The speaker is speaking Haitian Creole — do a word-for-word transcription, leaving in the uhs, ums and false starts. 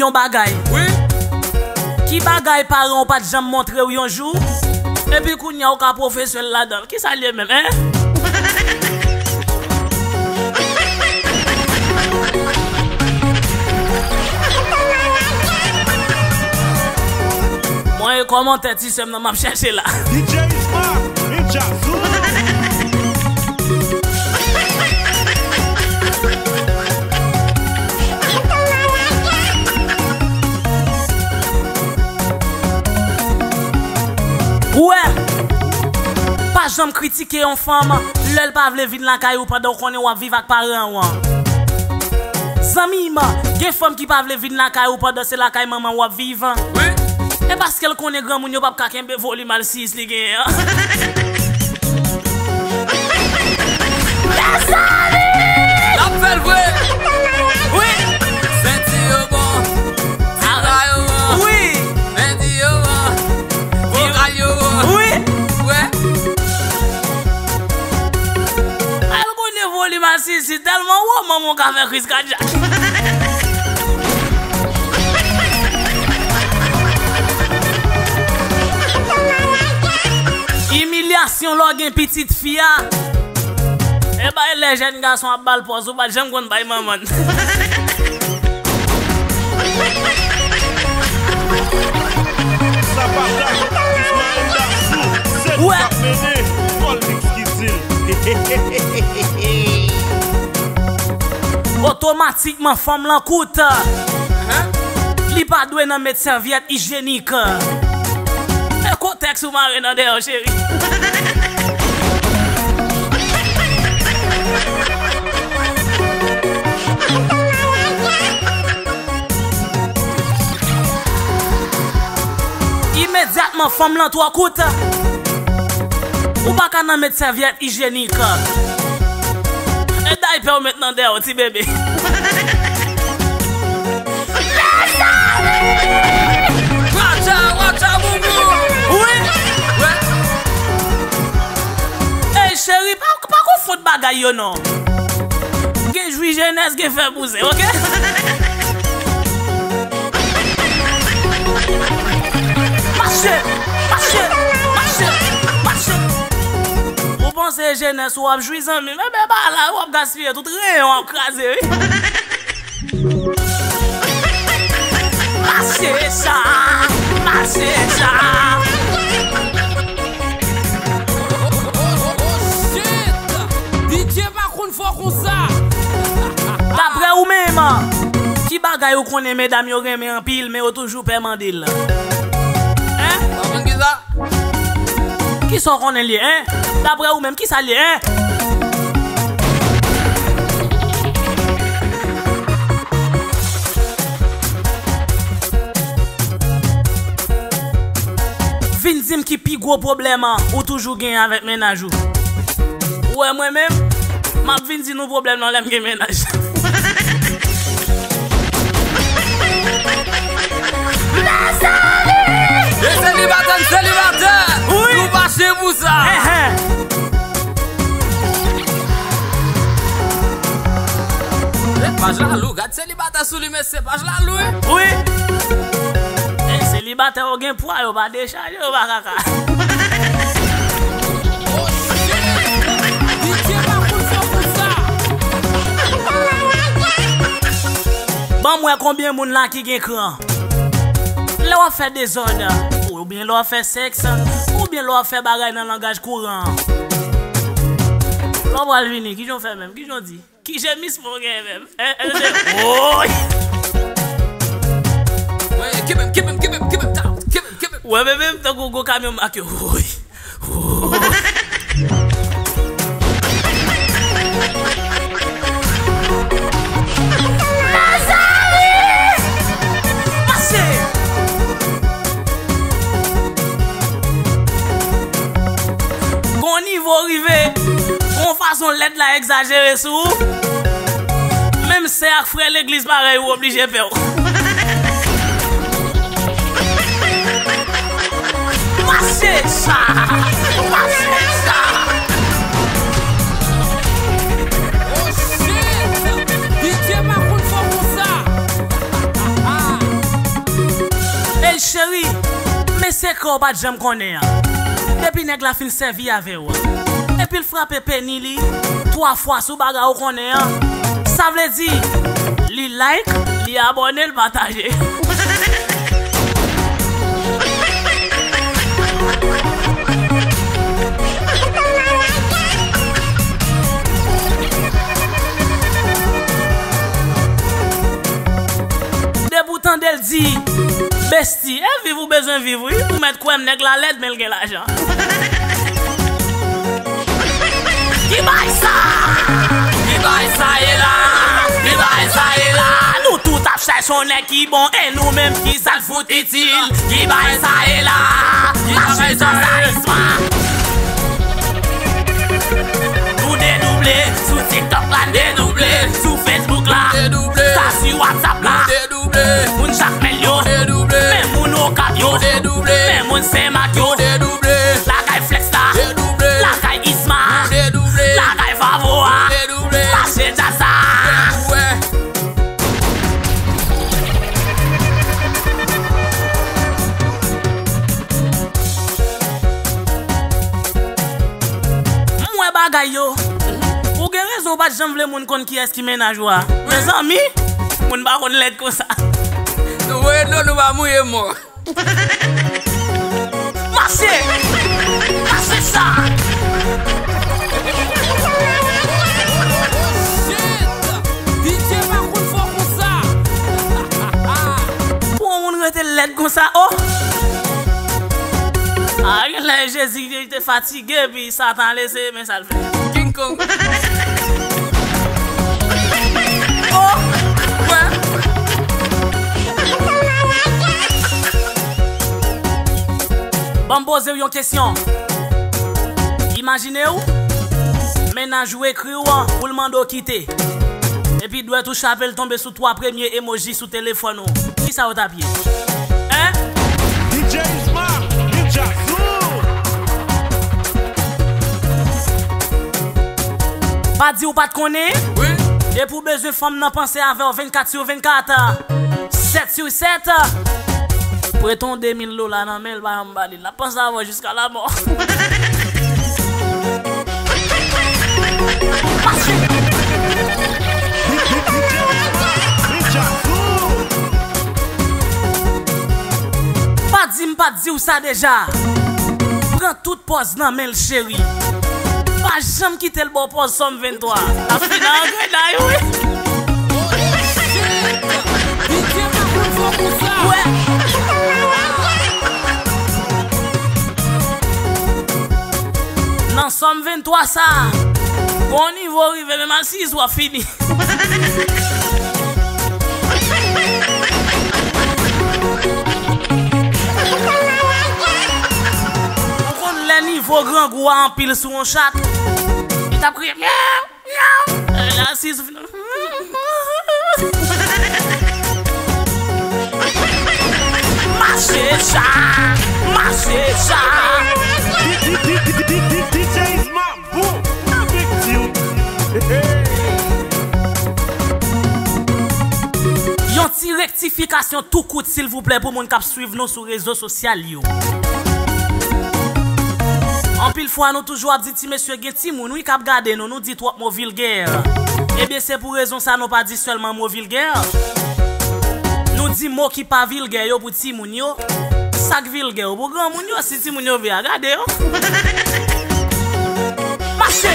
Yon bagay. Wi. Ki bagay paran w pa t janm montre w yon jou? Epi kounye a w ka pwofese l ladan l. Kisa l ye menm, en? Mwen e kòmantè ti sè m nan m ap chèche la. D J Isma, Ninja Zulu. Ou wè, pa janm kritike yon fanm lè l pa vle vin lakay ou pandan w konnen w ap viv ak paran w an. Zanmi m, gen fanm ki pa vle vin lakay ou pandan se lakay manman w ap viv. Wi. E paske l konnen granmoun yo p ap ka kenbe volim alsis li genyen an. Mezanmi! N ap fè l vre! Wi! Senti yo bon, tira yo bon. Wi! Mèdi yo bon, vokal yo bon. Wi! Wè! Al konnen volim alsis li tèlman wo, manman w ka fè kriz kadyak. Imilyasyon lè w gen pitit fi a. E bay lè jèn gason ap ba l pòz, ou pa t janm konn bay manman l. Sa pa blag, Ismaël Damsou, se li k ap mennen, Paul Mix ki di l. Otomatikman, fanm lan kout. Li pa dwe nan met sèvyèt ijyenik. E kontèks ou mare nan dèyè w, cheri. Imedyatman, fanm lan twò kout. Ou pa ka nan met sèvyèt ijyenik. E daypè w met nan dèyè w, ti bebe. Watcha, watcha, boubou. Wi. Wi. Ey, cheri, pa, pa konfonn bagay yo, non. Gen jwi jenès, gen fè bouzen, oke? Mache! Mache! Mache! Mache! Ou panse jenès ou ap jwi, zanmi m? Enben, pa la, w ap gaspiye tout reyon, w ap kraze, wi. Mache sa! Mache sa! Oh, oh, oh, shit! D J pa konn fò konsa. Daprè ou menm, ki bagay ou konnen medam yo renmen anpil, men yo toujou pè mande l? Hen? Ou konn kisa? Kisa w konnen l ye, en? Daprè ou menm, kisa l ye, en? Vin di m ki pi gwo pwoblèm ou toujou genyen avèk mennaj ou. Ou wè mwen menm, m ap vin di nou pwoblèm nan lè m gen mennaj. Mezanmi! E selibatè, n selibatè! Wi! Nou pa chen pou sa! Enhen! Ret paj la lou, gad selibatè sou li, mesye, paj la lou, wi! Wi! E selibatè yo gen pwa, yo pa dechaje, yo pa kaka. Oh, shit! D J pa konn fè konsa. Ban m wè konbyen moun la ki gen kran. Lè w ap fè dezòd, oubyen lè w ap fè sèks, oubyen lè w ap fè bagay nan langaj kouran. Lè w pral vini, kijan w fè menm? Kijan w di? Ki jemisman w genyen menm? Hein? Hein, hein, woy! Woy, kenbe m, kenbe m, kenbe m, kenbe m, ta, kenbe m, kenbe m. Wè, men menm tankou gwo kamyon make, woy! Woy! Mezanmi! Mache! Gon nivo rive, gon fason lèd la egzajere sou ou. Menm sè ak frè legliz parèy ou oblije pè w. Mache sa! Mache sa! Oh shit! D J pa konn fò konsa! ou pa t janm konnen an. Depi nèg la fin sèvi avè w, epi l frape peni li twa fwa sou bagay ou konnen an, sa vle di li like, li abòne, l pataje. Depi w tande l di, besti, e viv ou bezwen viv, wi. Ou mèt kwè m, nèg la lèd, men l gen lajan. Ki bay sa? Ki bay sa ye la? Ki bay sa ye la? Nou tout ap chèche yon nèg ki bon, e nou menm ki sa n fout itil? Ki bay sa ye la? Ki bay sa ye la? Nou dedouble, sou TikTok la n dedouble, sou Facebook la, sa sou WhatsApp la, moun Jakmèl yo, men moun Okap yo, men moun Senmak yo, lakay Flex la, lakay Isma, lakay Favo a, mache djaz sa. M wè bagay yo. Ou gen rezon, ou pa t janm vle moun konn kiyès ki mennaj ou a. Mezanmi, moun pa konn lèd konsa. Nou voye dlo, nou pa mouye mò. Mache! Mache sa! Shit! D J pa konn fò konsa! Pou yon moun rete lèd konsa, oh! Ah, genlè Jezi te fatige, epi Satan al eseye, men sa l fè. King Kong. Oh! Wè. Ban m poze w yon kesyon. Imajine w, mennaj ou ekri w pou l mande w kite. Epi dwèt ou chape l tonbe sou twa premye emoji sou telefòn ou. Kisa w t ap ye? Hein? D J Isma, Ninja Zoo. Pa di w pa t konnen? Wi. Depi w bezwen fanm nan panse avè w vennkat sou vennkat, sèt sou sèt. Prete yon de mil dola nan men l, pa janm ba li l. L ap panse avè w jiska lamò. Pa di m pa t di w sa deja. Pran tout pòz nan men l, cheri. Pa janm kite l ba w pòz Sòm venntwa. L ap fini an grenay, wi. Wè. Nan Sòm venntwa sa, gon nivo rive, menm asiz w ap fini. Ou konn lè nivo grangou a anpil sou yon chat, li t ap kriye, myaw, myaw. Lè l asiz, ou fin, mache sa, mache sa. D J Isma. Bon, avèk di w. Yon ti rektifikasyon tou kout, silvouplè, pou moun k ap swiv nou sou rezo sosyal yo. Anpil fwa, nou toujou ap di ti mesye gen timoun, wi, k ap gade nou, nou di twòp mo vilgè. Ebyen, se pou rezon sa nou pa di sèlman mo vilgè. Nou di mo ki pa vilgè yo pou timoun yo. Sa k vilgè yo pou granmoun yo, si timoun yo vle a gade yo. Mache!